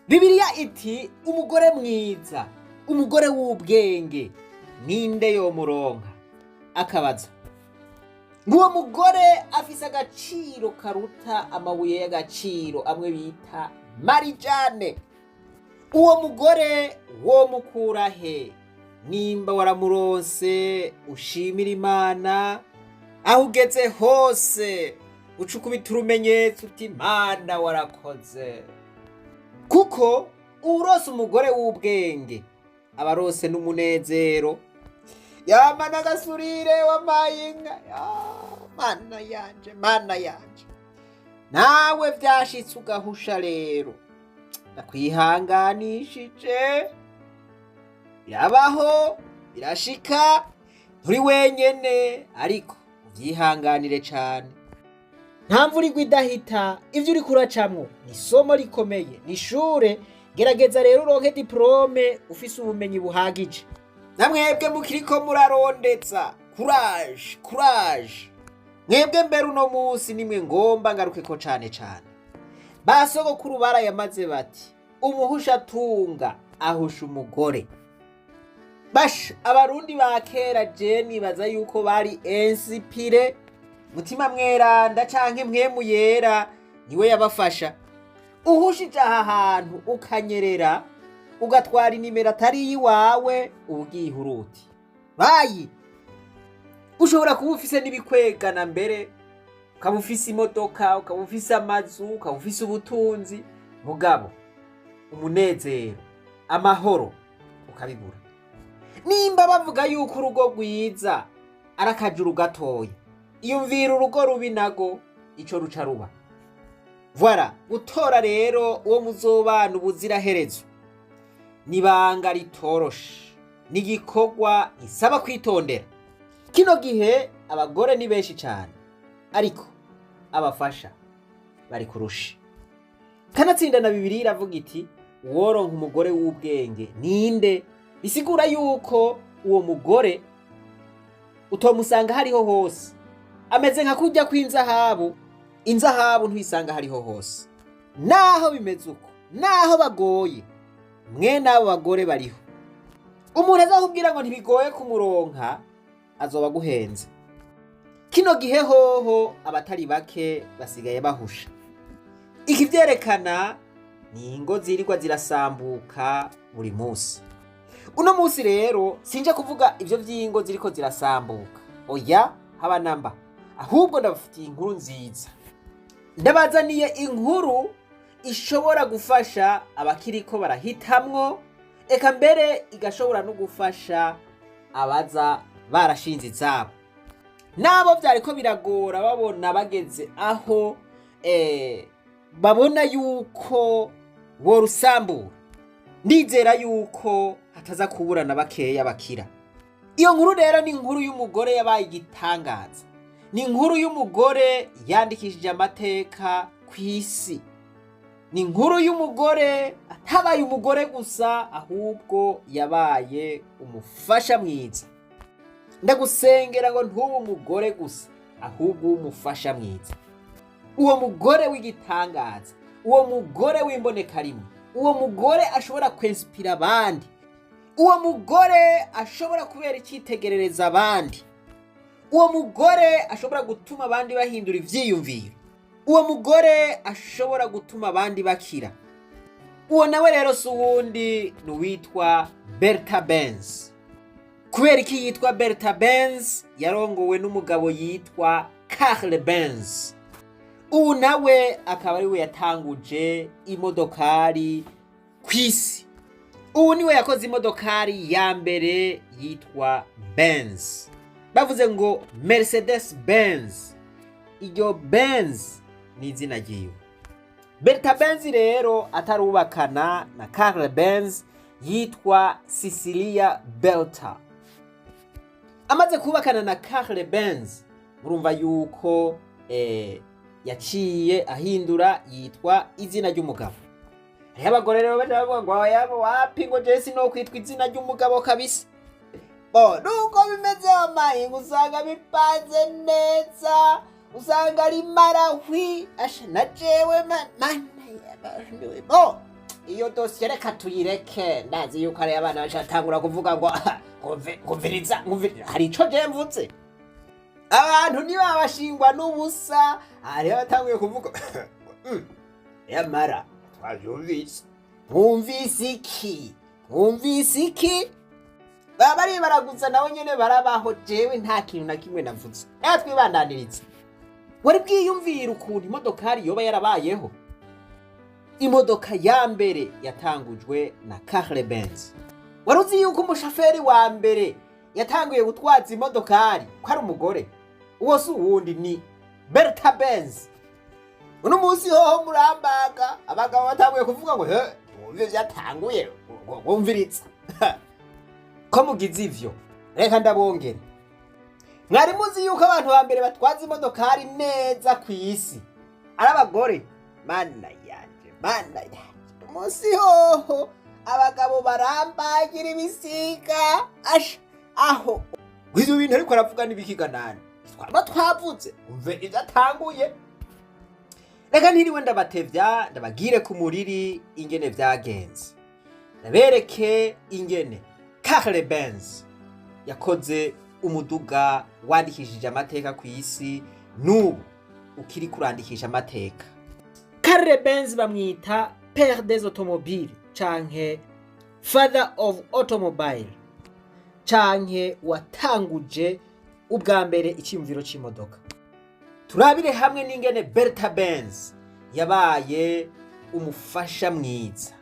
Bibiliya iti: "Umugore mwiza, umugore w'ubwenge, ninde yomuronka?" Akabaza ngo uwo mugore afise agaciro karuta amabuye y'agaciro amwe bita marijane. Uwo mugore womukura he? Nimba waramuronse, ushimira Imana. Aho ugeze hose uca ukubita urumenyetso uti: "Mana, warakoze." Kuko uwurose umugore w'ubwenge aba arose n'umunezero. Yamana agasurire wampaye inka. Ya, Mana yanje, Mana yanje! Nawe vyashitse ugahusha rero, ndakwihanganishije. Birabaho, birashika, nturi wenyene, ariko uvyihanganire cane. Nta mvura igwa idahita. Ivyo uriko uracamwo ni isomo rikomeye, ni ishure. Gerageza rero uronke diplôme ufise ubumenyi buhagije. Namwebwe mukiriko murarondetsa, courage, courage. Mwebwe mbere uno munsi nimwe ngomba ngarukeko cane cane. Basogokuru barayamaze bati: "Umuhusha atunga ahusha umugore." Basha, Abarundi ba kera, je nibaza yuko bari inspirés. Mutima Mweranda canke Mpwemu Yera niwe yabafasha. Uhushije aha hantu ukanyerera, ugatwara inimero atari iyiwawe, uba ugiye ihuruti bayi. Ushobora kuba ufise n'ibikwegana mbere, ukaba ufise imodoka, ukaba ufise amazu, ukaba ufise ubutunzi, mugabo umunezero, amahoro ukabibura. Nimba bavuga yuko urugo rwiza ari akajuru gatoya, iyumvira urugo rubi nago ico ruca ruba. Voilà. Gutora rero uwo muzobana ubuziraherezo nibanga ritoroshe, ni igikorwa gisaba kwitondera. Kino gihe abagore ni benshi cyane, ariko abafasha bari kurusha. Kanatsinda na Bibiliya iravuga iti: "Uworonka umugore w'ubwenge ninde?" Bisigura yuko uwo mugore utomusanga hariho hose. Ameze nka kurya kw'inzahabu. Inzahabu ntuyisanga hariho hose. Naho bimeze uko, naho bagoye, mwe n'abo bagore bariho. Umuntu azakubwira ngo ntibigoye kumuronka azoba aguhenze. Kino gihe hoho abatari bake basigaye bahusha. Ikivyerekana ni ingo zirirwa zirasambuka buri munsi. Uno munsi rero sinje kuvuga ivyo vy'ingo ziriko zirasambuka, oya, haba namba. Ahubwo ndabafitiye inkuru nziza. Ndabazaniye inkuru ishobora gufasha abakiriko barahitamwo, eka mbere igashobora no gufasha abaza barashinze izabo, nabo vyariko biragora, babona bageze aho babona yuko borusambura. Ndizera yuko hataza kuburana bakeya bakira. Iyo nkuru rero ni inkuru y'umugore yabaye igitangaza, ni inkuru y'umugore yandikishije amateka ku isi, ni inkuru y'umugore atabaye umugore gusa, ahubwo yabaye umufasha mwiza. Ndagusengera ngo ntube umugore gusa, ahubwo ube umufasha mwiza. Uwo mugore w'igitangaza, uwo mugore w'imbonekarimwe, uwo mugore ashobora kwensipira abandi, uwo mugore ashobora kubera icyitegerereza abandi, uwo mugore ashobora gutuma abandi bahindura ivyiyumviro, uwo mugore ashobora gutuma abandi bakira, uwo nawe rero si uwundi, ni uwitwa Bertha Benz. Kubera iki yitwa Bertha Benz? Yarongowe n'umugabo yitwa Karl Benz. Ubu nawe akaba ari we yatanguje imodokari ku isi. Ubu niwe yakoze imodokari ya mbere yitwa Benz. Bavuze ngo Mercedes Benz, iryo Benz ni izina ryiwe. Bertha Benz rero atarubakana na Karl Benz yitwa Cecilia Belta. Amaze kubakana na Karl Benz, murumva yuko yaciye ahindura, yitwa izina ry'umugabo. Hariho abagore rero baca bavuga ngo: "Oya, wapi," ngo: "Jesi no kwitwa izina ry'umugabo kabisa." Bo nuko bimeze, wamaye ngo usanga bipanze neza, usanga ari marahwi. Asha, na jewe mana, bo Iyo dosiye reka tuyireke. Ndazi yuko ari abana bacatangura kuvuga ngo ngumviriza, ngumviriza, hari ico je mvuze. Abantu ntibabashingwa n'ubusa. Hariho abatanguye kuvuga: "Yamara twavyumvise." Mwumvise iki? Mwumvise iki? Baba bari baraguza nabo nyene barabaho. Jewe nta kintu na kimwe navuze. Natwibandaniriza. Wari bwiyumvira ukuntu imodokari yoba yarabayeho? Imodoka ya mbere yatangujwe na Karl Benz. Wari uzi yuko umushoferi wa mbere yatanguye gutwaza imodokari ko ari umugore? Uwo si uwundi, ni Bertha Benz. Uno munsi hoho murambaga abagabo batanguye kuvuga ngo: "He, wumve vyatanguye, wumviritsa ko mugize ivyo." Reka ndabongere. Mwari muzi yuko abantu ba mbere batwaza imodokari neza ku isi ari abagore? Mana yanje, mana yanje! Umunsi hoho abagabo barambagira ibisiga. Asha, aho ivyo bintu ariko aravuga n'ibikiganani twaba twavuze. Umve ivyo atanguye. Reka ntiriwe ndabatevya, ndabagire ku muriri ingene vyagenze, ndabereke ingene Karl Benz yakoze umuduga wandikishije amateka ku isi, n'ubu ukiri kurandikisha amateka. Karl Benz bamwita père des automobiles canke father of automobile, canke watanguje ubwa mbere icyiyumviro c'imodoka. Turabire hamwe n'ingene Bertha Benz yabaye umufasha mwiza.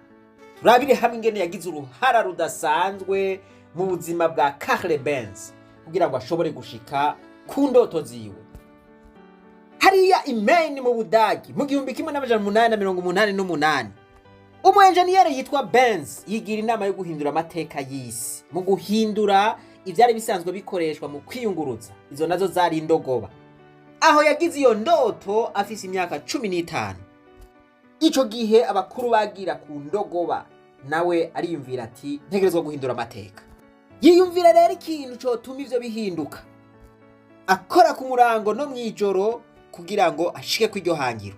Turabire hamwe ingene yagize uruhara rudasanzwe mu buzima bwa Karl Benz kugira ngo ashobore gushika ku ndoto ziwe. Hariya i Main mu Budagi mu 1888, umu enjeniyeri yitwa Benz yigira inama yo guhindura amateka y'isi mu guhindura ivyari bisanzwe bikoreshwa mu kwiyunguruza. Izo nazo zari indogoba. Aho yagize iyo ndoto afise imyaka 15. Ico gihe abakuru bagira ku ndogoba, nawe ariyumvira ati: "Ntegerezwa guhindura amateka." Yiyumvira rero ikintu cotuma ivyo bihinduka, akora ku murango no mw'ijoro kugira ngo ashike kw'iryo hangiro.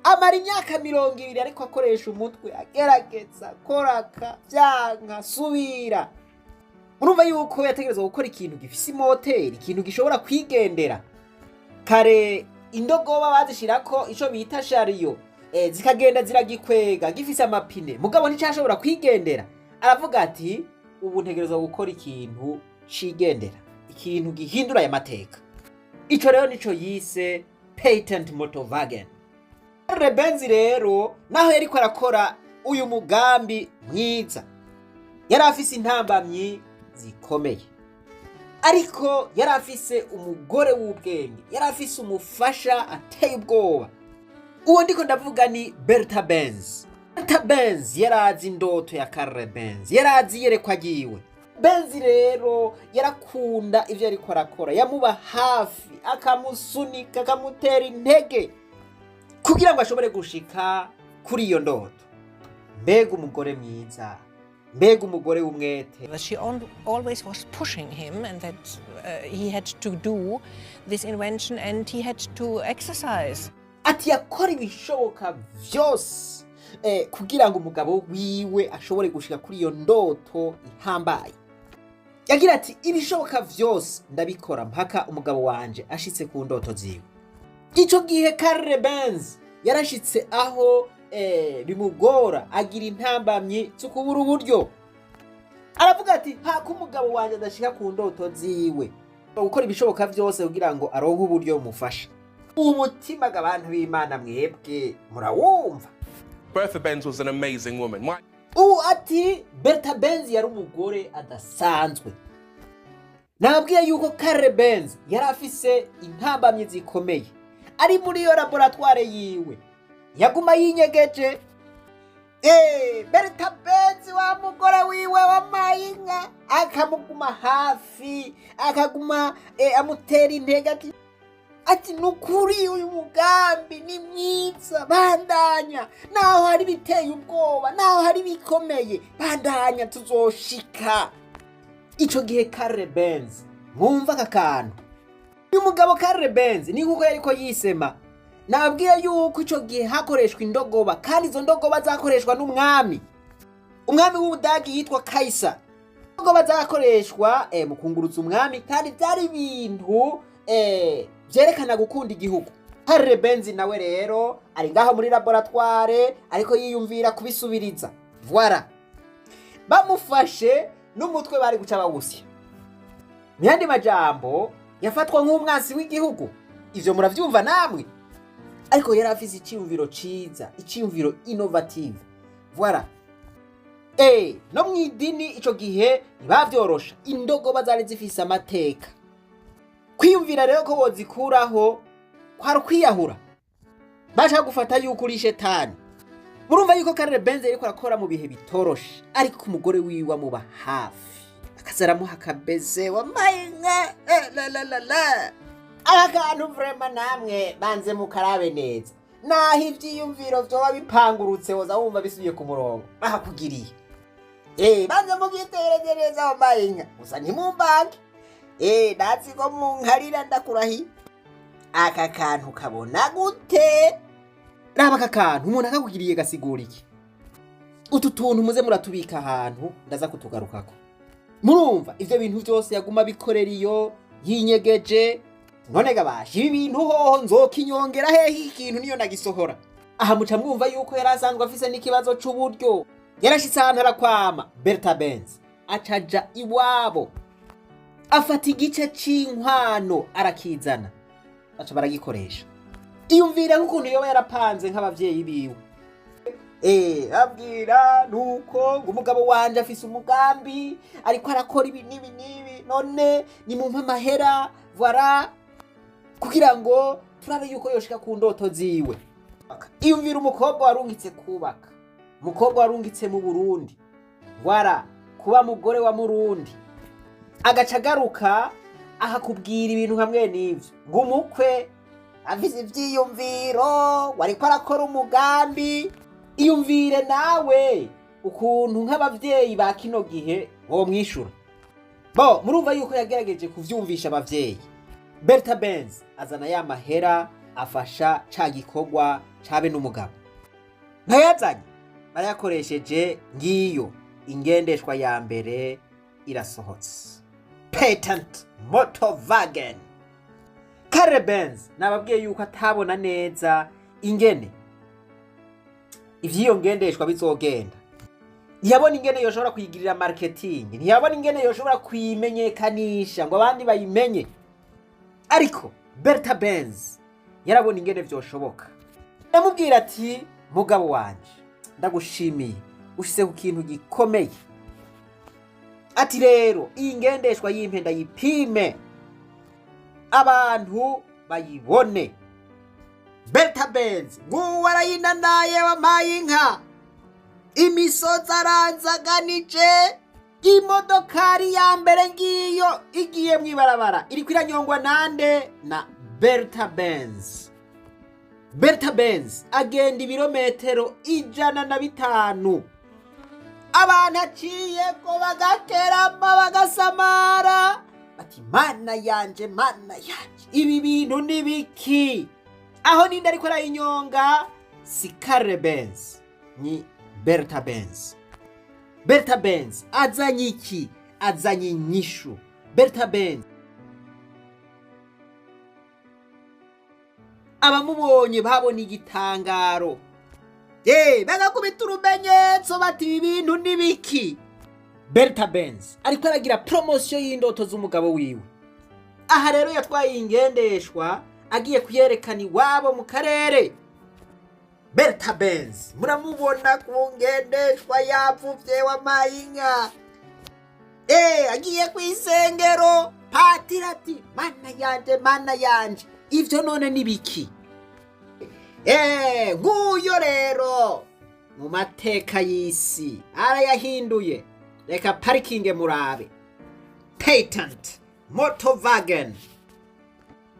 Amara imyaka 20 ariko akoresha umutwe, agerageza, koraka, vyanka, subira. Urumva yuko yategerezwa gukora ikintu gifise imoteri, ikintu gishobora kwigendera. Kare indogoba bazishirako ico bita chariot, zikagenda ziragikwega, gifise amapine, mugabo nticashobora kwigendera. Aravuga ati: "Ubu ntegerezwa gukora ikintu cigendera, ikintu gihindura aya mateka." Ico rero nico yise Patent Motorwagen. Benz rero, naho yariko arakora uyu mugambi mwiza, yari afise intambamyi zikomeye, ariko yari afise umugore w'ubwenge, yari afise umufasha ateye ubwoba. Uwo ndiko ndavuga ni Bertha Benz. Bertha Benz yarazi indoto ya Karl Benz, yarazi iyerekwa ryiwe. Benz rero yarakunda ivyo yariko arakora, yamuba hafi, akamusunika, akamutera intege kugira ngo ashobore gushika kuri iyo ndoto. Mbega umugore mwiza, mbega umugore w'umwete! That she always was pushing him and that he had to do this invention and he had to exercise. Ati yakora ibishoboka vyose kugira ngo umugabo wiwe ashobore gushika kuri iyo ndoto ihambaye. Yagira ati: "Ibishoboka vyose ndabikora mpaka umugabo wanje ashitse ku ndoto ziwe." Ico gihe Karl Benz yarashitse aho bimugora, agira intambamyi zo kubura uburyo. Aravuga ati: "Hako umugabo wanje adashika ku ndoto ziwe, gukora ibishoboka vyose kugira ngo aronke uburyo bumufasha." Umutima abantu b'Imana, mwebwe murawumva. Bertha Benz was an amazing woman. My Ubu ati Bertha Benz yari umugore adasanzwe. Nababwiye yuko Karl Benz yari afise intambamyi zikomeye. Ari muri iyo laboratoire yiwe, yaguma yinyegeje. Bertha Benz, wa mugore wiwe wamaye inka, akamuguma hafi, akaguma amutera intege, ati: "Nukuri uyu mugambi ni mwiza, bandanya, naho hari biteye ubwoba, naho hari bikomeye, bandanya, tuzoshika." Ico gihe Karl Benz, mwumva aka kantu, uyu mugabo Karl Benz ni nkuko yariko yisema. Nababwiye yuko ico gihe hakoreshwa indogoba, kandi izo ndogoba zakoreshwa n'umwami, umwami w'Ubudagi yitwa Kayisa. Indogoba zakoreshwa mu kunguruza umwami, kandi byari ibintu vyerekana gukunda igihugu. Karl Benz nawe rero ari ngaho muri laboratoire, ariko yiyumvira kubisubiriza. Voilà, bamufashe n'umutwe bari guca bawusya. Mu yandi majambo, yafatwa nk'umwansi w'igihugu. Ivyo muravyumva namwe. Ariko yari afise iciyumviro ciza, iciyumviro innovative. Voilà. No mu idini ico gihe ntibavyorosha. Indogoba zari zifise amateka. Kwiyumvira rero ko wozikuraho kwari ukwiyahura, bashaka gufata yuko uri shetani. Murumva yuko Karl Benz yariko arakora mu bihe bitoroshe, ariko umugore wiwe amuba hafi, akaza aramuha akabeze: "Wamaye nka la la la la." Aka kantu vraiment namwe banze mukarabe neza. Naho ivyiyumviro vyoba bipangurutse, woza wumva bisubiye ku murongo bahakugiriye. Banze mugitereze neza, wamaye inka. Gusa ntimumbange, ndazi ko munkarira, ndakurahiye. Aka kantu kabona gute? Raba aka kantu, umuntu akakugiriye gasigura iki? Utu tuntu muze muratubika ahantu, ndaza kutugarukako. Murumva ivyo bintu vyose yaguma bikorera iyo yinyegeje. None gabasha, ibi bintu hoho nzokinyongera hehe? Ikintu niyo nagisohora aha. Muca mwumva yuko yari asanzwe afise n'ikibazo c'uburyo. Yarashitse ahantu arakwama. Bertha Benz acaja iwabo, afata igice c'inkwano arakizana, baca baragikoresha. Iyumvira nk'ukuntu yoba yarapanze nk'abavyeyi biwe, abwira nuko ngo umugabo wanje afise umugambi, ariko arakora ibi n'ibi n'ibi, none nimumpe amahera, voilà, kugira ngo turabe yuko yoshika ku ndoto ziwe. Iyumvira umukobwa warungitse kubaka, umukobwa warungitse mu Burundi, voilà, kuba mugore wa Murundi, agaca agaruka akakubwira ibintu nka mwene ivyo, ngo umukwe afise ivyiyumviro, wariko arakora umugambi. Iyumvire nawe ukuntu nk'abavyeyi ba kino gihe bomwishura. Bo murumva yuko yagerageje kuvyumvisha abavyeyi. Bertha Benz azana ya mahera, afasha ca gikorwa cabe n'umugabo. Ntayazanye, barayakoresheje. Ngiyo ingendeshwa ya mbere irasohotse, Patent Motorwagen. Karl Benz nababwiye yuko atabona neza ingene ivy'iyo ngendeshwa bizogenda. Ntiyabona ingene yoshobora kuyigirira marketing, ntiyabona ingene yoshobora kuyimenyekanisha ngo abandi bayimenye. Ariko Bertha Benz yarabona ingene vyoshoboka. Yamubwira ati: "Mugabo wanje, ndagushimiye, ushize ku kintu gikomeye." Ati: "Rero iyi ngendeshwa yimpe ndayipime, abantu bayibone." Bertha Benz nguwo arayinanaye, wampaye inka, imisozi aranzaganije. Imodokari ya mbere ngiyo igiye mw'ibarabara, iriko iranyongwa nande? Na Bertha Benz. Bertha Benz agenda ibirometero 105. Abantu aciyeko bagakerama, bagasamara, bati: "Mana yanje, mana yanje, ibi bintu ni biki?" Aho ninde ariko arayinyonga? Si Karl Benz, ni Bertha Benz. Bertha Benz azanye iki? Azanye inyishu. Bertha Benz, abamubonye babona igitangaro, bagakubita urumenyetso bati: "Ibi bintu ni biki?" Bertha Benz ariko aragira promotion y'indoto z'umugabo wiwe. Aha rero yatwaye ingendeshwa agiye kuyerekana iwabo mu karere. Bertha Benz muramubona ku ngendeshwa yapfuvye, wampaye inka. Agiye ku isengero, patiri ati: "Mana yanje, mana yanje, ivyo none ni biki?" Nguyo rero mu mateka y'isi arayahinduye. Reka parikinge murabe Patent Motorwagen.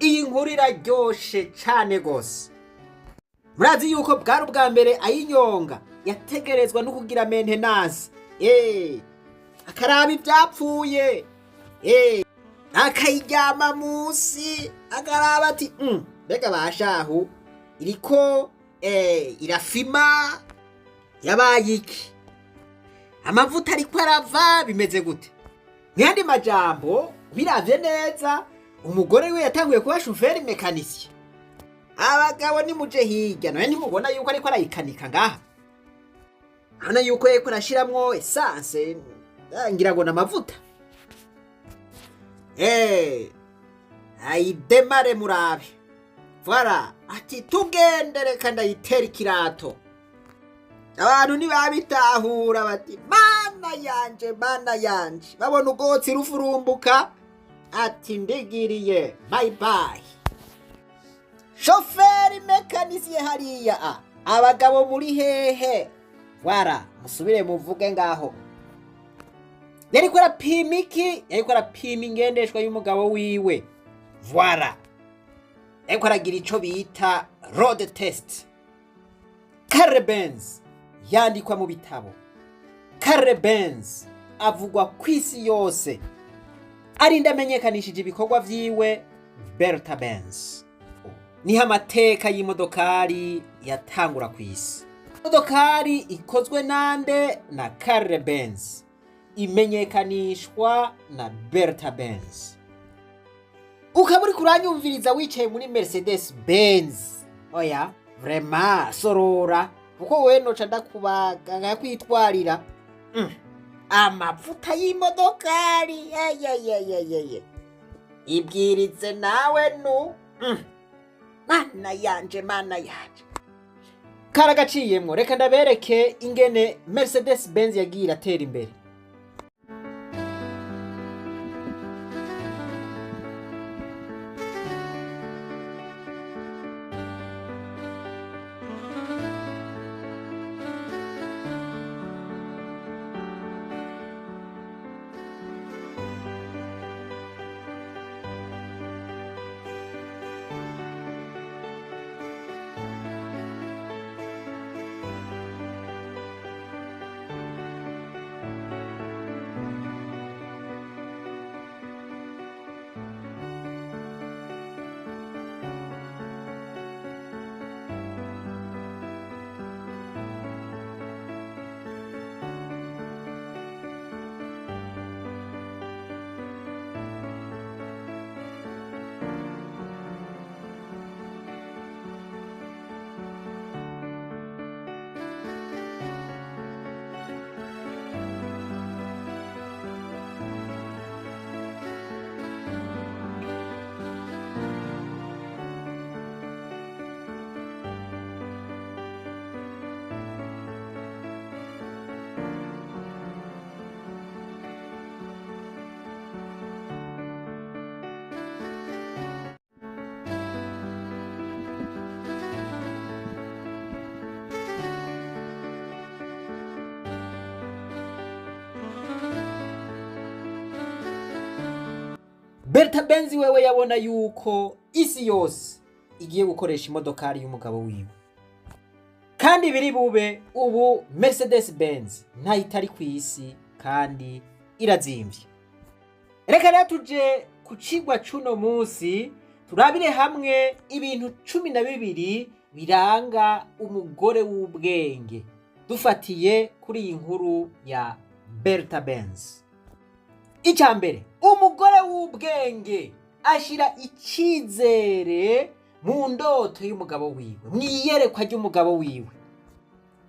Iyi nkuru iraryoshe cane gose. Murazi yuko bwari ubwa mbere ayinyonga, yategerezwa no kugira maintenance, akaraba ivyapfuye, akayiryama munsi, akaraba ati: "Mbega bashahu." Iriko irafima, yabaye iki? Amavuta ariko arava, bimeze gute? Mu yandi majambo, biravye neza, umugore we yatanguye kuba shoferi mécanicien. Abagabo nimuje hirya, nawe ntimubona yuko ariko arayikanika ngaha? Urabona yuko yariko arashiramwo essence, ngira ngo n'amavuta. Ayidemare murabe. Voilà, ati tugende, reka ndayitera ikirato. Abantu ntibabitahura, bati mana yanje, mana yanje, babona ubwotsi rufurumbuka, ati ndigiriye, bye bye. Shoferi mécanicien hariya, a abagabo muri hehe? Voilà, musubire muvuge ngaho. Yariko arapima iki? Yariko arapima ingendeshwa y'umugabo wiwe. Voilà, yariko aragira ico bita road test. Karl Benz yandikwa mu bitabo, Karl Benz avugwa ku isi yose. Arinda amenyekanishije ibikorwa vyiwe Bertha Benz. Niho amateka y'imodokari yatangura ku isi. Imodokari ikozwe nande? Na Karl Benz, imenyekanishwa na Bertha Benz. Ukaba uriko uranyumviriza wicaye muri Mercedes Benz, oya, vraiment sorora, kuko wewe noca ndakubaga nkakwitwarira. Amavuta y'imodokari, eyeyeyeyeye, ibwirize nawe nu. Mana yanje, mana yanje, karagaciyemwo. Reka ndabereke ingene Mercedes Benz yagiye iratera imbere. Bertha Benz wewe yabona yuko isi yose igiye gukoresha imodokari y'umugabo wiwe, kandi biri bube. Ubu Mercedes Benz ntayitari ku isi kandi irazimvye. Reka rero tuje ku cigwa c'uno munsi, turabire hamwe ibintu 12 biranga umugore w'ubwenge, dufatiye kuri iyi nkuru ya Bertha Benz. Icya mbere, umugore w'ubwenge ashyira icyizere mu ndoto y'umugabo wiwe, mu iyerekwa ry'umugabo wiwe,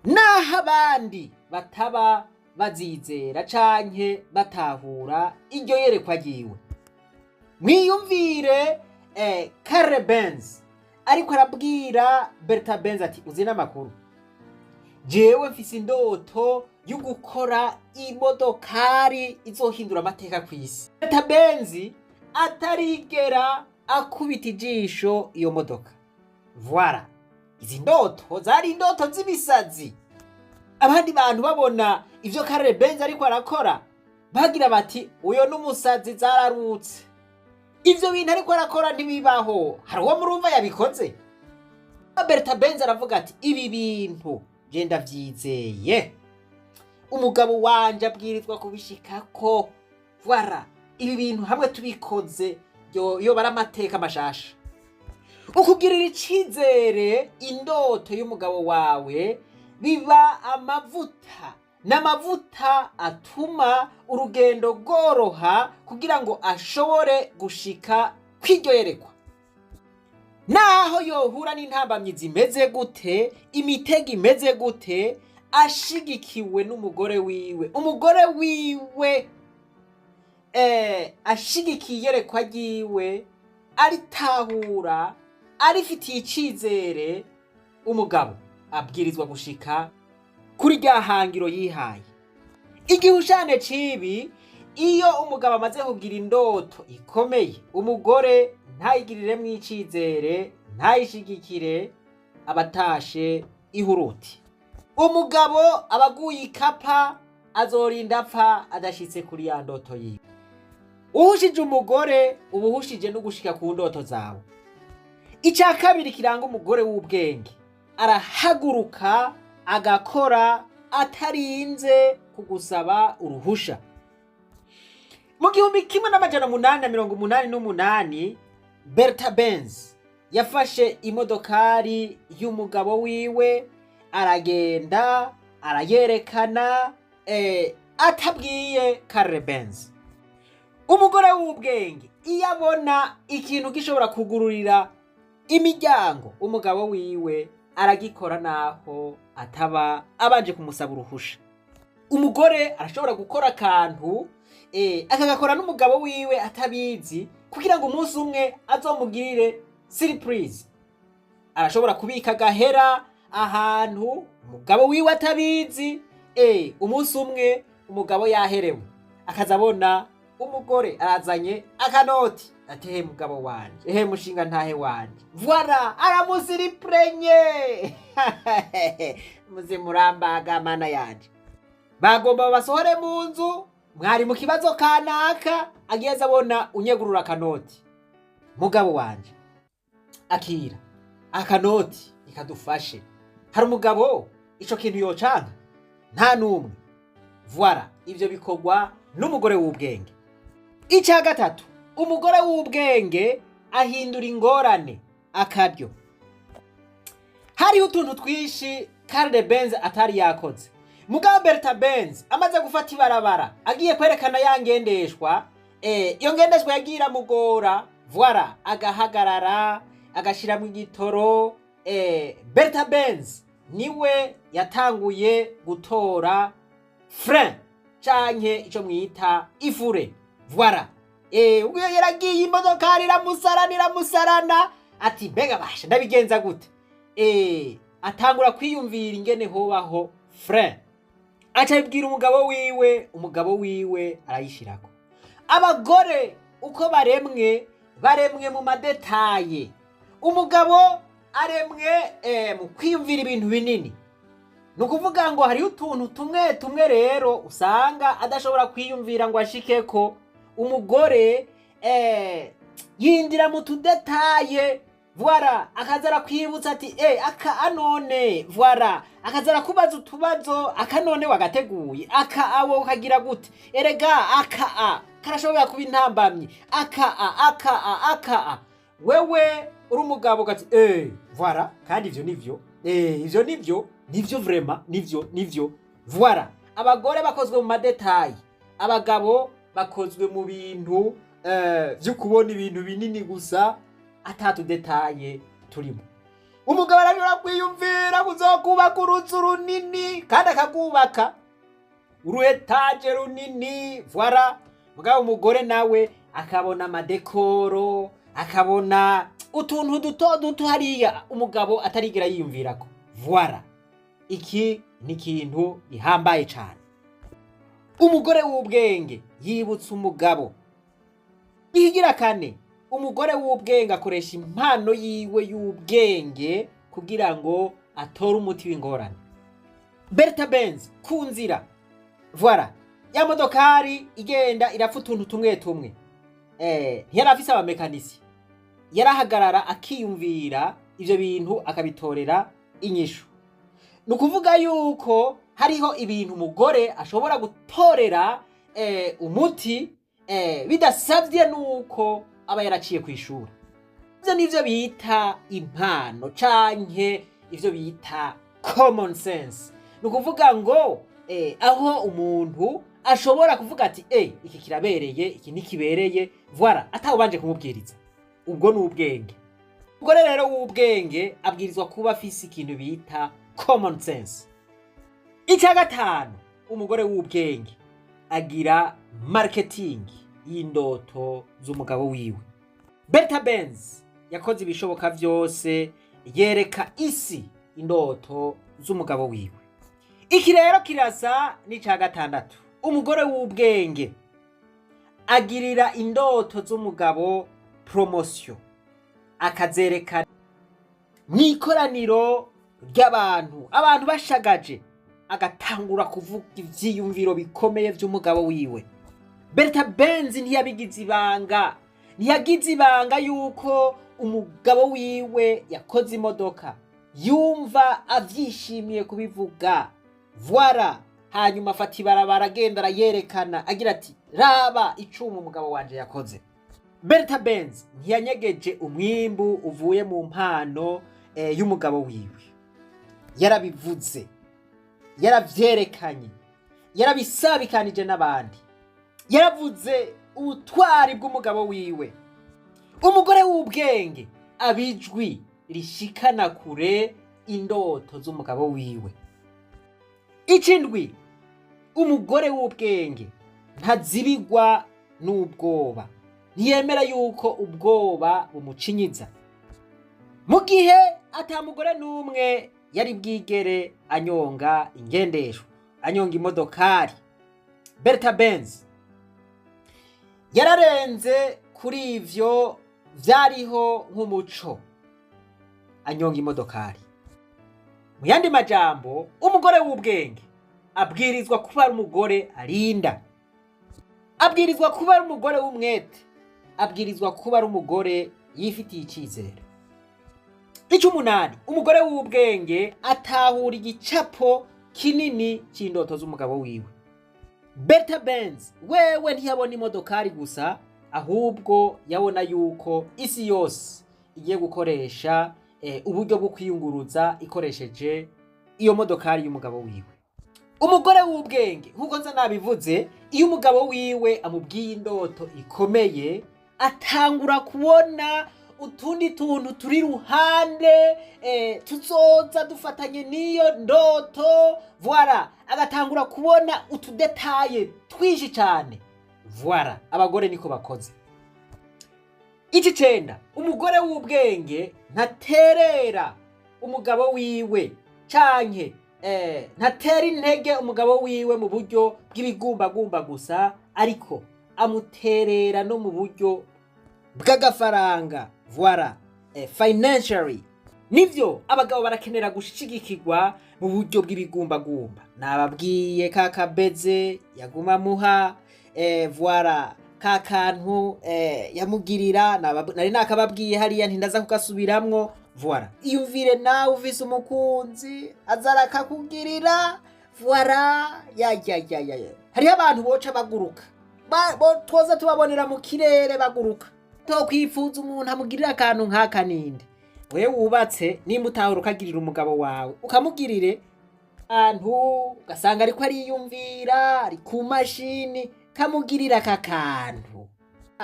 naho abandi bataba bazizera canke batahura iryo yerekwa ryiwe. Mwiyumvire Karl Benz ariko arabwira Bertha Benz ati uzi n'amakuru, jewe mfise indoto yo gukora imodokari izohindura amateka ku isi. Bertha Benz atarigera akubita ijisho iyo modoka. Voilà, izi ndoto zari indoto z'ibisazi. Abandi bantu babona ivyo Karl Benz ariko arakora bagira bati uyo n'umusazi, zararutse, ivyo bintu ariko arakora ntibibaho, hari uwo murumva yabikoze? Bertha Benz aravuga ati ibi bintu je ndavyizeye, umugabo wanje abwirizwa kubishikako. Voilà, ibi bintu hamwe tubikoze yo bari amateka mashasha. Ukugirira icizere indoto y'umugabo wawe biba amavuta, n'amavuta atuma urugendo rworoha kugira ngo ashobore gushika kw'iryo yerekwa. Naho yohura n'intambamyi zimeze gute, imitego imeze gute, ashigikiwe n'umugore wiwe, umugore wiwe ashigikiye iyerekwa ryiwe, aritahura, arifitiye icizere, umugabo abwirizwa gushika kuri rya hangiro yihaye. Igihushane cibi, iyo umugabo amaze kugira indoto ikomeye, umugore ntayigiriremwo icizere, ntayishigikire, abatashe ihuruti. Umugabo aba aguye ikapa, azorinda apfa adashitse kuri ya ndoto yiwe. Uhushije umugore uba uhushije no gushika ku ndoto zawe. Icya kabiri kiranga umugore w'ubwenge, arahaguruka agakora atarinze kugusaba uruhusha. Mu 1888, Bertha Benz yafashe imodokari y'umugabo wiwe, aragenda arayerekana atabwiye Karl Benz. Umugore w'ubwenge iyo abona ikintu gishobora kugururira imiryango umugabo wiwe, aragikora naho ataba abanje kumusaba uruhusha. Umugore arashobora gukora akantu akagakora n'umugabo wiwe atabizi, kugira ngo umunsi umwe azomugirire surprise. Arashobora kubika agahera ahantu umugabo wiwe atabizi, umunsi umwe umugabo yaherewe akaza abona umugore arazanye akanoti, ati: "He mugabo wanje, ehe mushinga ntahe wanje." Voilà, aramusiripurenye. Muze murambaga mana yanje, bagomba basohore mu nzu, mwari mu kibazo kanaka, agiye abona unyegurura akanoti: "Mugabo wanje, akira akanoti ikadufashe." Hari umugabo ico kintu yocanka? Nta n'umwe. Voilà, ivyo bikorwa n'umugore w'ubwenge. Icya gatatu, umugore w'ubwenge ahindura ingorane akaryo. Hariho utuntu twinshi Karl Benz atari yakoze. Mugabo Bertha Benz amaze gufata ibarabara agiye kwerekana ya ngendeshwa, iyo ngendeshwa yagiye iramugora, voilà, agahagarara, agashiramwo igitoro. Bertha Benz niwe yatanguye gutora frein canke ico mwita ifure. Voilà, ubwo yaragiye imodokari iramusarana, iramusarana, ati: "Mbega basha ndabigenza gute?" Atangura kwiyumvira ingene hobaho frein, aca abibwira umugabo wiwe, umugabo wiwe arayishirako. Abagore uko baremwe, baremwe mu ma détails. Umugabo aremwe mu kwiyumvira ibintu binini. Ni ukuvuga ngo hariho utuntu tumwe tumwe rero usanga adashobora kwiyumvira ngo ashikeko. Umugore yinjira mu tu détails, voilà, akaza arakwibutsa ati: "Aka anone." Voilà, akaza arakubaza utubazo: "Aka none wagateguye? Aka awo ukagira gute? Erega aka a karashobora kuba intambamyi, aka a, aka a, aka a." Wewe uri umugabo ugati: "Voilà, kandi ivyo nivyo, ivyo nivyo, nivyo, vraiment nivyo, nivyo." Voilà, abagore bakozwe mu ma détails, abagabo bakozwe mu bintu vyo kubona ibintu binini gusa, atatu détails turimo. Umugabo arashobora kwiyumvira kuzokubaka uruzu runini kandi akagubaka uru étage runini, voilà. Mugabo umugore nawe akabona ama décors, akabona utuntu duto duto hariya umugabo atarigera yiyumvirako. Voilà, iki ni ikintu gihambaye cane. Umugore w'ubwenge yibutsa umugabo. Ihigira kane, umugore w'ubwenge akoresha impano yiwe y'ubwenge kugira ngo atore umuti w'ingorane. Bertha Benz ku nzira, voilà, ya modokari igenda irapfa utuntu tumwe tumwe, ntiyari afise abamekanisi, yarahagarara akiyumvira ivyo bintu akabitorera inyishu. Ni ukuvuga yuko hariho ibintu umugore ashobora gutorera umuti bidasabye nuko aba yaraciye ku ishuri. Ivyo nivyo bita impano canke ivyo bita common sense. Ni ukuvuga ngo aho umuntu ashobora kuvuga ati iki kirabereye, iki ntikibereye, voilà, atawubanje kumubwiriza. Ubwo ni ubwenge. Umugore rero w'ubwenge abwirizwa kuba afise ikintu bita common sense. Icya gatanu, umugore w'ubwenge agira marketing y'indoto z'umugabo wiwe. Bertha Benz yakoze ibishoboka vyose yereka isi indoto z'umugabo wiwe. Iki rero kirasa n'icya gatandatu. Umugore w'ubwenge agirira indoto z'umugabo promotion, akazerekana mu ikoraniro ry'abantu, abantu bashagaje, agatangura kuvuga ivyiyumviro bikomeye vy'umugabo wiwe. Bertha Benz ntiyabigize ibanga, ntiyagize ibanga yuko umugabo wiwe yakoze imodoka. Yumva avyishimiye kubivuga, voilà. Hanyuma afata ibarabara, agenda arayerekana, agira ati: "Raba icuma umugabo wanje yakoze." Bertha Benz ntiyanyegeje umwimbu uvuye mu mpano y'umugabo wiwe. Yarabivuze, yaravyerekanye, yarabisabikanije n'abandi, yaravuze ubutwari bw'umugabo wiwe. Umugore w'ubwenge abijwi rishikana kure indoto z'umugabo wiwe. Ikindwi, umugore w'ubwenge ntazibigwa n'ubwoba, ntiyemera yuko ubwoba bumucinyiza. Mu gihe ata mugore n'umwe yari bwigere anyonga ingendeshwa, anyonga imodokari, Bertha Benz yararenze kuri ivyo vyariho nk'umuco, anyonga imodokari. Mu yandi majambo, umugore w'ubwenge abwirizwa kuba ari umugore arinda, abwirizwa kuba ari umugore w'umwete, abwirizwa kuba ari umugore yifitiye icizere. Icy'umunani, umugore w'ubwenge atahura igicapo kinini cy'indoto z'umugabo wiwe. Bertha Benz wewe ntiyabona imodokari gusa, ahubwo yabona yuko isi yose igiye gukoresha uburyo bwo kwiyunguruza ikoresheje iyo modokari y'umugabo wiwe. Umugore w'ubwenge, nk'uko nza nabivuze, iyo umugabo wiwe amubwiye indoto ikomeye, atangura kubona utundi tuntu turi ruhande tuzoza dufatanye n'iyo ndoto, voilà. Agatangura kubona utu détails twinshi cyane, voilà. Abagore niko bakoze. Icicenda, umugore w'ubwenge ntaterera umugabo wiwe canke ntatera intege umugabo wiwe mu buryo bw'ibigumbagumba gusa, ariko amuterera no mu buryo bw'agafaranga, voilà, financially. Nivyo, abagabo barakenera gushigikirwa mu buryo bw'ibigumbagumba. Nababwiye ka kabeze yaguma muha, voilà, ka kantu yamugirira, nari nakababwiye hariya, ntindaza kugasubiramwo, voilà. Iyumvire nawe ufise umukunzi aza arakakugirira, voilà. Ya ya ya ya ya, hariho abantu boca baguruka. Twoza tubabonera mu kirere baguruka. Tokwifuza umuntu amugirira akantu nk'aka ninde? Wewe wubatse, nimba utahora ukagirira umugabo wawe, ukamugirire ahantu ugasanga ariko ariyumvira, ari ku mashini, kamugirira aka kantu.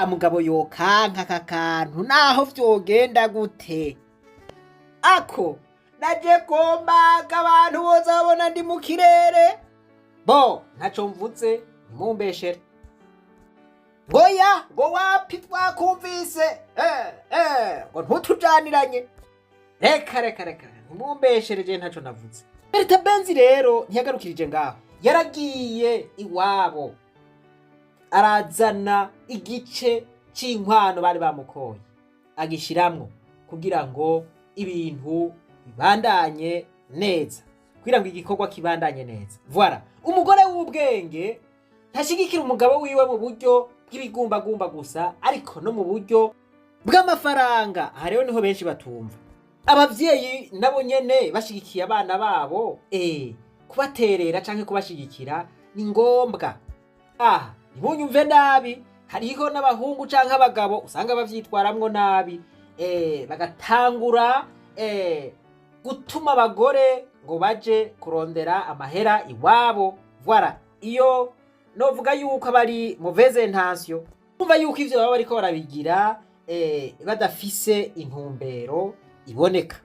Mugabo yokanka aka kantu naho vyogenda gute. Ako naje kombaga abantu bose babona ndi mu kirere. Bo ntaco mvuze, ntimumbeshere. Ngoya ngo wapi, twakumvise, ngo ntutujaniranye. Reka reka reka, ntimumbeshere, je ntaco navuze. Bertha Benz rero ntiyagarukirije ngaho, yaragiye iwabo arazana igice c'inkwano bari bamukoye, agishiramwo kugira ngo ibintu bibandanye neza, kugira ngo igikorwa kibandanye neza, voilà. Umugore w'ubwenge ntashigikira umugabo wiwe mu buryo bw'ibigumbagumba gusa, ariko no mu buryo bw'amafaranga. Aha rero niho benshi batumva. Abavyeyi nabo nyene bashigikiye abana babo, kubaterera canke kubashigikira ni ngombwa. Aha ntimunyumve nabi, hariho n'abahungu canke abagabo usanga bavyitwaramwo nabi. Bagatangura gutuma abagore ngo baje kurondera amahera iwabo. Voilà, iyo novuga yuko aba ari mauvaise intention. Kumva yuko ivyo baba bariko barabigira badafise intumbero iboneka.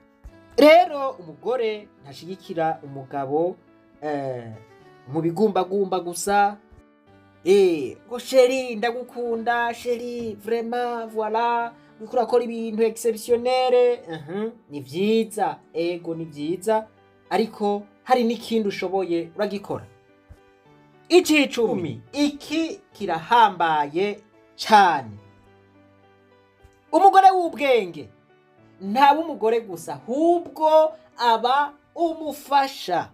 Rero umugore ntashigikira umugabo mu bigumbagumba gusa, ngo "Chéri, ndagukunda, chéri, vraiment, voilà, uriko urakora ibintu exceptionnel." Ni vyiza, ego ni vyiza, ariko hari n'ikindi ushoboye uragikora. Icicumi, iki kirahambaye cane. Umugore w'ubwenge ntaba umugore gusa, ahubwo aba umufasha.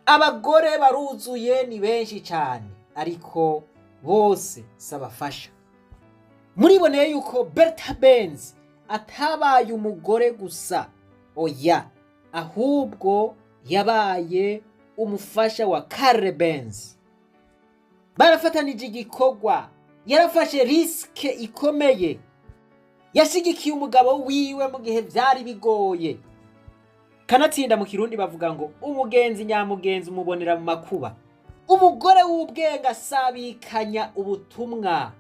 Abagore baruzuye, ni benshi cyane, ariko bose si abafasha. Muriboneye yuko Bertha Benz atabaye umugore gusa, oya, ahubwo yabaye umufasha wa Karl Benz. Barafatanije igikorwa, yarafashe risque ikomeye, yashigikiye umugabo wiwe mu gihe vyari bigoye. Kanatsinda mu Kirundi bavuga ngo umugenzi nyamugenzi umubonera mu makuba. Umugore w'ubwenge asabikanya ubutumwa,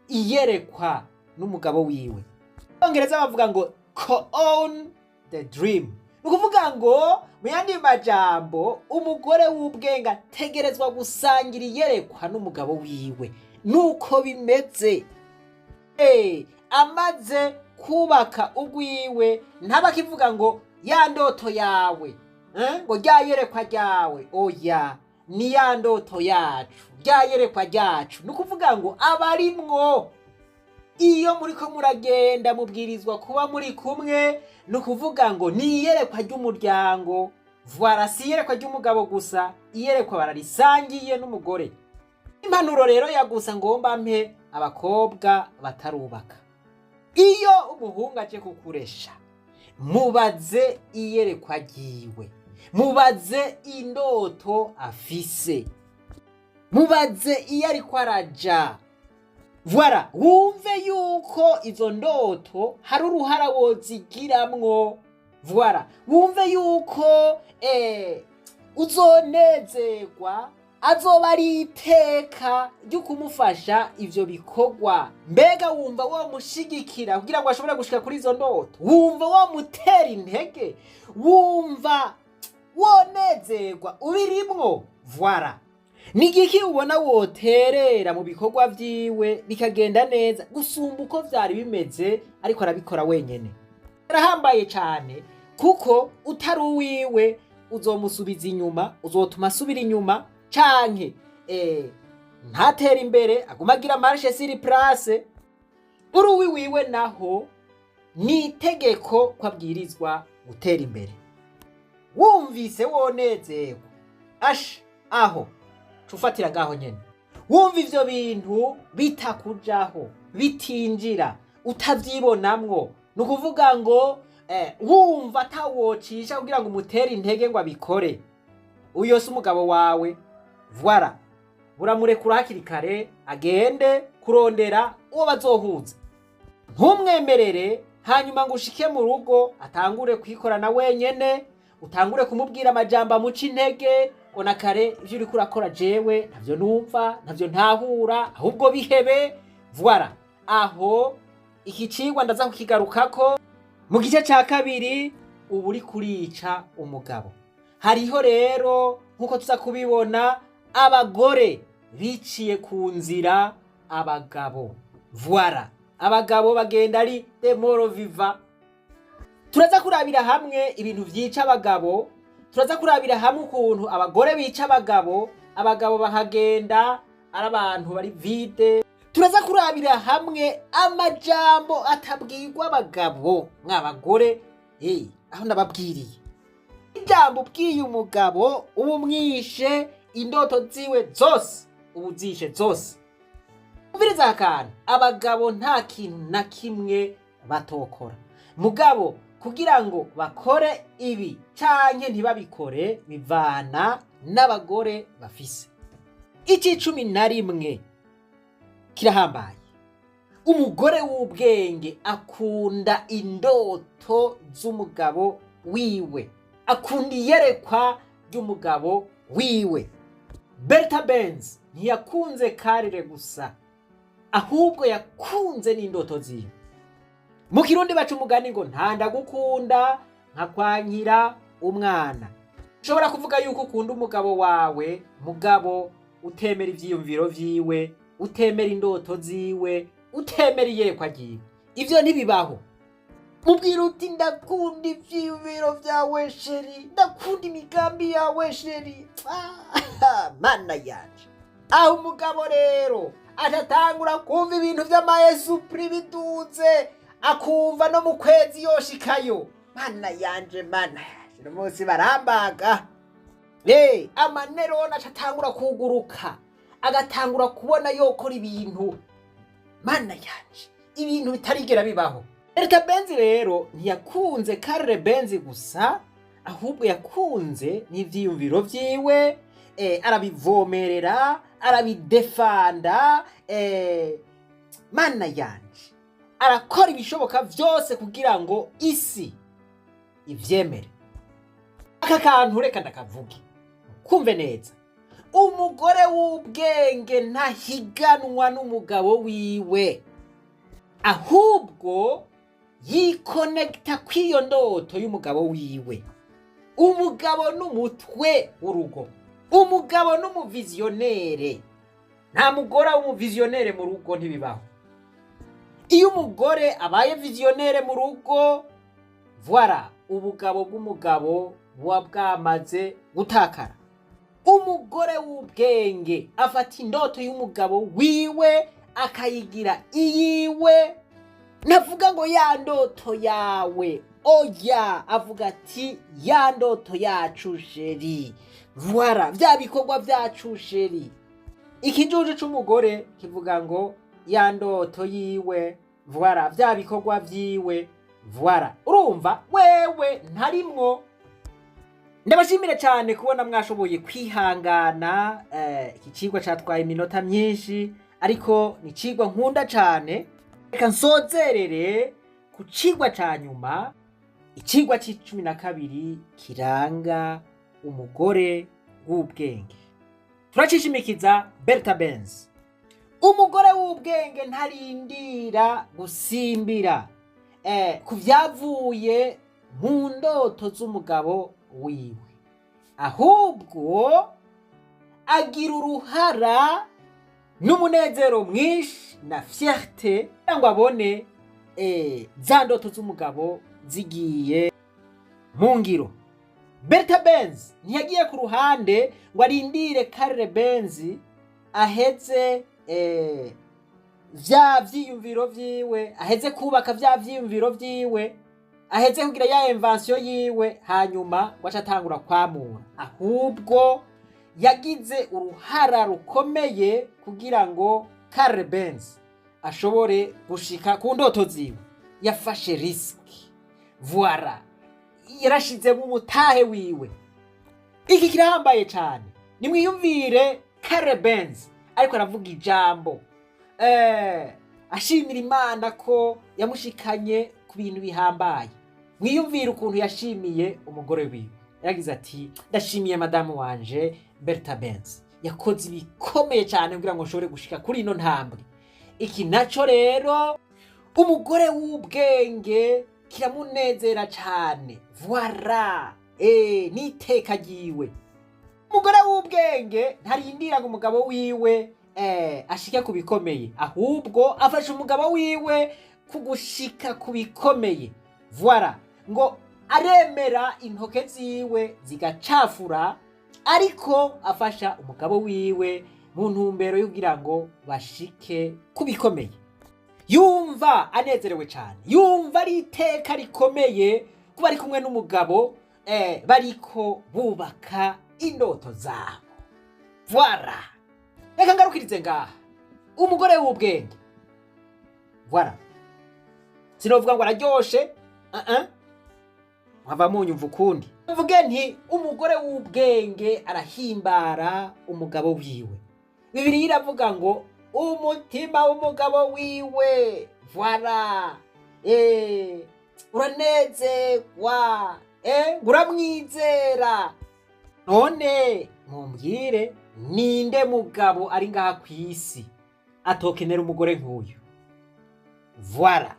iyerekwa n'umugabo wiwe. Bongereza bavuga ngo "co-own the dream". Ni ukuvuga ngo mu yandi majambo, umugore w'ubwenge ategerezwa gusangira iyerekwa n'umugabo wiwe. Nuko bimeze. Amaze kubaka ugwiwe, ntaba akivuga ngo ya ndoto yawe, ngo rya yerekwa ryawe. Oya, ni ya ndoto yacu, rya yerekwa ryacu. Ni ukuvuga ngo abarimwo, iyo muriko muragenda, mubwirizwa kuba muri kumwe. Ni ukuvuga ngo ni iyerekwa ry'umuryango. Voilà, si iyerekwa ry'umugabo gusa, iyerekwa bararisangiye n'umugore. Impanuro rero ya gusa ngomba mpe abakobwa batarubaka: iyo umuhungu aje kukuresha, mubaze iyerekwa ryiwe, mubaze indoto afise, mubaze iyo ariko araja. Voilà, wumve yuko izo ndoto hari uruhara wozigiramwo. Voilà, wumve yuko uzonezerwa, azoba ari iteka ryo kumufasha ivyo bikorwa. Mbega wumva womushigikira kugira ngo ashobore gushika kuri izo ndoto? Wumva womutera intege? Wumva wonezerwa ubirimwo? Voilà, ni igiki ubona woterera mu bikorwa vyiwe bikagenda neza gusumba uko vyari bimeze ariko arabikora wenyene? Arahambaye cane, kuko utari uwiwe uzomusubiza inyuma, uzotuma asubira inyuma canke ntatere imbere, aguma agira marche sur place. Uri uwiwiwe naho, ni itegeko ko abwirizwa gutera imbere. Wumvise wonezerwa, asha aho cufatira ngaho nyene. Wumva ivyo bintu bitakujaho, bitinjira, utavyibonamwo, ni ukuvuga ngo wumva atawocisha kugira ngo umutere intege ngo abikore, uyo si umugabo wawe. Voilà, buramurekura hakiri kare, agende kurondera uwo bazohuza. Ntumwemerere hanyuma ngo ushike mu rugo atangure kwikorana wenyene, utangure kumubwira amajambo amuca intege ngo na kare ivyo uriko urakora jewe ntavyo numva, ntavyo ntahura, ahubwo bihebe. Voilà, aho iki cigwa ndaza kukigarukako mu gice ca kabiri. Uba uri kurica umugabo. Hariho rero, nk'uko tuza kubibona, abagore biciye ku nzira abagabo. Voilà, abagabo bagenda ari des morts vivants. Turaza kurabira hamwe ibintu vyica abagabo, turaza kurabira hamwe ukuntu abagore bica abagabo, abagabo bakagenda ari abantu bari vide. Turaza kurabira hamwe amajambo atabwirwa abagabo. Mw'abagore, aho ndababwiriye, ijambo ubwiye umugabo uba umwishe indoto ziwe zose, uba uzishe zose. Umviriza akantu: abagabo nta kintu na kimwe batokora, mugabo kugira ngo bakore ibi canke ntibabikore bivana n'abagore bafise. Ici 11 kirahambaye. Umugore w'ubwenge akunda indoto z'umugabo wiwe, akunda iyerekwa ry'umugabo wiwe. Bertha Benz ntiyakunze Karire gusa, ahubwo yakunze n'indoto ziwe. Mu Kirundi baca umugani ngo ntandagukunda nkakwankira umwana. Ushobora kuvuga yuko ukunda umugabo wawe, mugabo utemera ivyiyumviro vyiwe, utemera indoto ziwe, utemera iyerekwa ryiwe. Ivyo ntibibaho. Mubwira uti ndakunda ivyiyumviro vyawe chéri, ndakunda imigambi yawe chéri. Ah, mana yanje! Aho umugabo rero atatangura kumva ibintu vy'ama esprit biduze, akumva no mu kwezi yoshikayo. Mana yanje, mana yanje, uno munsi barambaga. Amanerona acatangura kuguruka, agatangura kubona yokora ibintu, mana yanje, ibintu bitarigera bibaho. Bertha Benz rero ntiyakunze Karre Benz gusa, ahubwo yakunze n'ivyiyumviro vyiwe, arabivomerera, arabidefanda, mana yanje, arakora ibishoboka vyose kugira ngo isi ivyemere. Aka kantu reka ndakavuge kumve neza. Umugore w'ubwenge ntahiganwa n'umugabo wiwe, ahubwo yikonekita kw'iyo ndoto y'umugabo wiwe. Umugabo n'umutwe w'urugo, umugabo n'umu visionnaire. Nta mugore w'umu visionnaire mu rugo, ntibibaho. Iyo umugore abaye visionnaire mu rugo, voilà, ubugabo bw'umugabo buba bwamaze gutakara. Umugore w'ubwenge afata indoto y'umugabo wiwe akayigira iyiwe. Navuga ngo ya ndoto yawe, oya, avuga ati ya ndoto yacu chéri, voilà, vya bikorwa vyacu chéri. Ikijuju c'umugore kivuga ngo ya ndoto yiwe, voilà, vya bikorwa vyiwe, voilà. Urumva wewe ntarimwo. Ndabashimire cyane kubona mwashoboye kwihangana. Iki cigwa catwaye iminota myinshi, ariko ni icigwa nkunda cyane. Reka nsozerere ku cigwa ca nyuma, icigwa c'12 kiranga umugore w'ubwenge. Turacishimikiza Bertha Benz. Umugore w'ubwenge ntarindira gusimbira ku vyavuye mu ndoto z'umugabo wiwe, ahubwo agira uruhara n'umunezero mwinshi na fierté kugira ngo abone za ndoto z'umugabo zigiye mu ngiro. Bertha Benz ntiyagiye ku ruhande ngo arindire Karre Benz aheze vya vyiyumviro vyiwe, aheze kubaka vya vyiyumviro vyiwe, aheze kugira ya invention yiwe, hanyuma ngo ace atangura kwamura. Ahubwo yagize uruhara rukomeye kugira ngo Karre Benz ashobore gushika ku ndoto ziwe. Yafashe risque, voilà, yarashizemo umutahe wiwe. Iki kirahambaye cyane. Nimwiyumvire Karre Benz ariko aravuga ijambo, ashimira Imana ko yamushikanye ku bintu bihambaye. Mwiyumvire ukuntu yashimiye umugore wiwe. Yaragize ati ndashimiye madamu wanje Bertha Benz, yakoze ibikomeye cyane kugira ngo nshobore gushika kuri ino ntambwe. Iki naco rero umugore w'ubwenge kiramunezera cyane, voilà, n'iteka ryiwe. Umugore w'ubwenge ntarindira ngo umugabo wiwe ashike ku bikomeye, ahubwo afasha umugabo wiwe kugushika ku bikomeye. Voilà, ngo aremera intoke ziwe zigacafura, ariko afasha umugabo wiwe mu ntumbero yo kugira ngo bashike ku bikomeye. Yumva anezerewe cyane, yumva ari iteka rikomeye kuba ari kumwe n'umugabo, bariko bubaka indoto zabo. Voilà, reka ngarukirize ngaha. Umugore w'ubwenge, voilà, sinovuga ngo araryoshe, uh -uh. Nkava munyumva ukundi, mvuge nti umugore w'ubwenge arahimbara umugabo wiwe. Bibiliya iravuga ngo Umutima w'umugabo wiwe, voilà, uranezerwa, uramwizera. None mumbwire, ninde mugabo ari ngaha ku isi atokenera umugore nk'uyu? Voilà.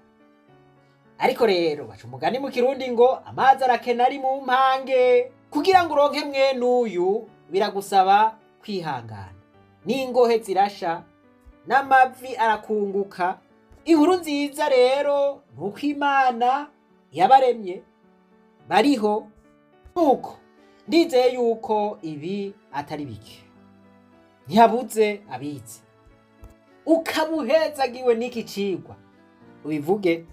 Ariko rero baca umugani mu Kirundi ngo amazi arakena ari mu mpange. Kugira ngo uronke mwene uyu biragusaba kwihangana, n'ingohe zirasha, n'amavi arakunguka. Inkuru nziza rero ni uko Imana yabaremye bariho. Nuko ndizeye yuko ibi atari bike, ntihabuze abize. Ukaba uhezagiwe n'iki cigwa, ubivuge.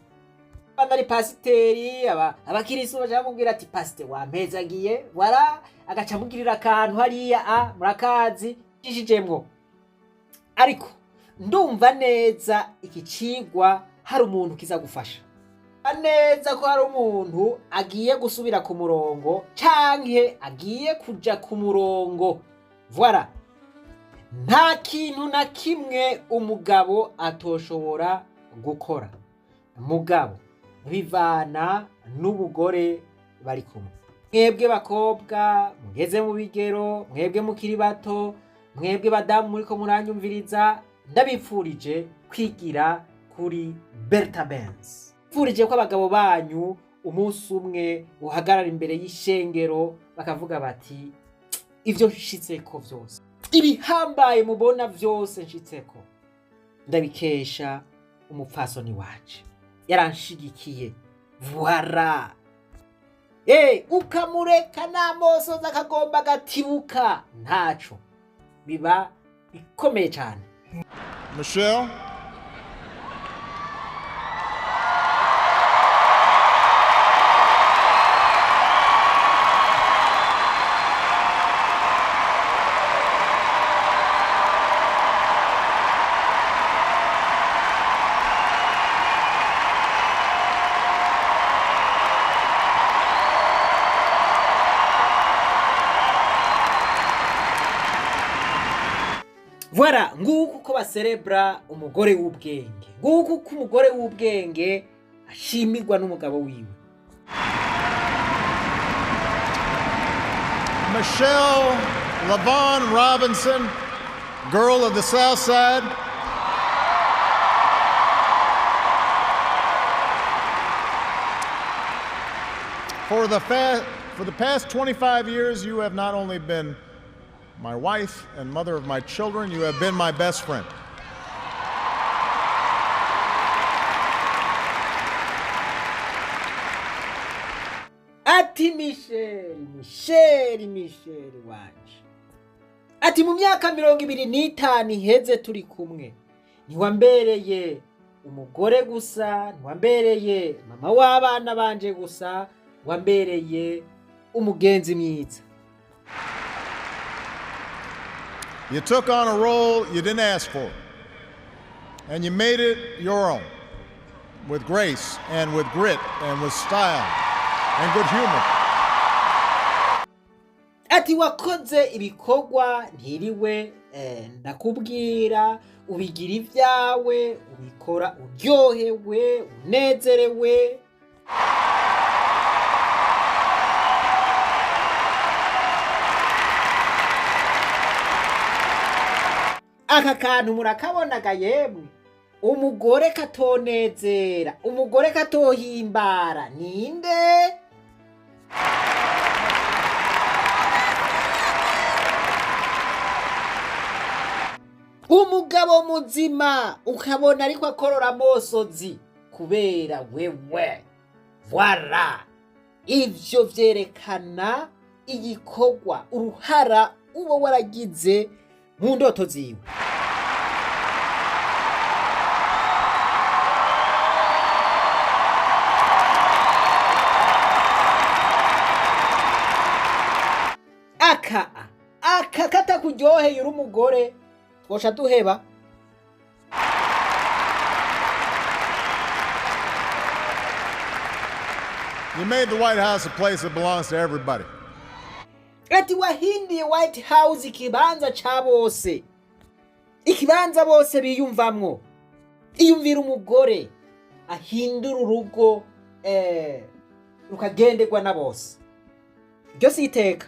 Bana ari pasiteri, abakirisu baca bamubwira ati: "Pasiteri wampezagiye." Wara agaca amugirira akantu hariya a murakazi jishijemwo. Ariko ndumva neza iki cigwa hari umuntu kiza gufasha neza, ko hari umuntu agiye gusubira ku murongo canke agiye kuja ku murongo. Voilà, nta kintu na kimwe umugabo atoshobora gukora, mugabo bivana n'ubugore bari kumwe. Mwebwe bakobwa mugeze mu bigero, mwebwe mukiri bato, mwebwe badamu muriko muranyumviriza, ndabipfurije kwigira kuri Bertha Benz. Pfurije ko abagabo banyu umunsi umwe uhagarara imbere y'ishengero bakavuga bati: "Ibyo nshitseko vyose, ibihambaye mubona vyose nshitseko, ndabikesha umupfasoni waje yaranshigikiye." Voilà. Ukamureka n'amosozi akagomba agatibuka, ntaco biba bikomeye cyane. Michelle, Voilà, nguko uko baserebra umugore w'ubwenge, nguko uko umugore w'ubwenge ashimirwa n'umugabo wiwe. Michelle LaVaughn Robinson, girl of the South Side. For the past 25 years, you have not only been my wife and mother of my children, you have been my best friend. Ati: "Michelle, Michelle, Michelle wanje," ati, "mu myaka 25 iheze turi kumwe, ntiwambereye umugore gusa, ntiwambereye mama w'abana banje gusa, wambereye umugenzi mwiza." You took on a role you didn't ask for, and you made it your own with grace and with grit and with style and good humor. Ati: "Wakoze ibikorwa ntiriwe ndakubwira, ubigira ibyawe, ubikora uryohewe, unezerewe." Aka kantu murakabonaga yemwe? Umugore katonezera, umugore katohimbara ninde? Umugabo muzima ukabona ariko akorora amosozi kubera wewe. Voilà, ivyo vyerekana igikorwa, uruhara uba waragize mu ndoto ziwe. Aka katakuryoheye uri umugore, twoca duheba. You made the White House a place that belongs to everybody. Ati: "Wahindiye White House ikibanza ca bose." Ikibanza bose biyumvamwo. Iyumvira umugore ahindura urugo rukagenderwa na bose. Iryo si iteka.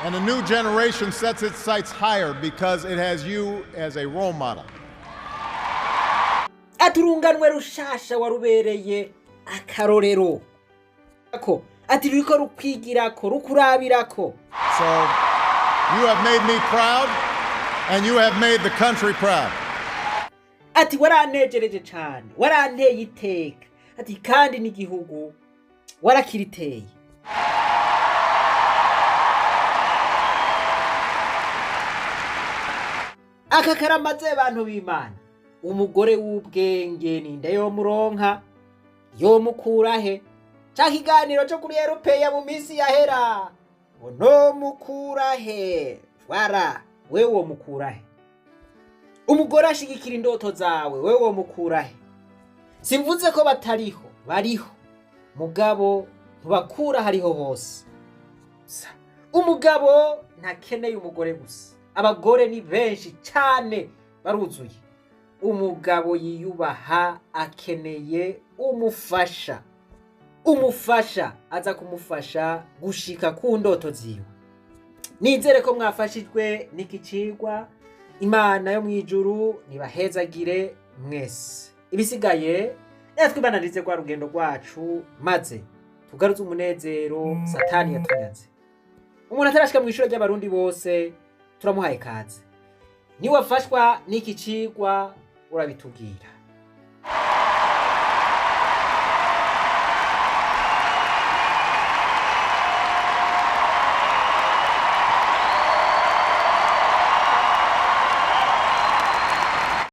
And a new generation sets its sights higher because it has you as a role model. Ati urunganwe rushasha warubereye akarorero ko, ati ruriko rukwigirako, rukurabirako. So you have made me proud, and you have made the country proud. Ati waranejereje cane, waranteye iteka, ati kandi n'igihugu warakiriteye. Aka karamaze, bantu b'Imana. Umugore w'ubwenge ninde yomuronka? Yomukura he? Ca kiganiro co kuri Erupeya mu minsi yahera ngo nomukura he? Wara wewe womukura he? Umugore ashigikira indoto zawe, wewe womukura he? Simvuze ko batariho, bariho, mugabo ntubakura hariho hose. Umugabo ntakeneye umugore gusa, abagore ni benshi cyane, baruzuye. Umugabo yiyubaha akeneye umufasha, umufasha aza kumufasha gushika ku ndoto ziwe. Nizere ko mwafashijwe n'iki cigwa. Imana yo mu ijuru nibahezagire mwese. Ibisigaye natwe ibananize rwa rugendo rwacu, maze tugaruze umunezero Satani yatunyaze. Umuntu atarashika mu ishuri ry'Abarundi bose, turamuhaye kaze. Niwafashwa n'iki cigwa, urabitubwira.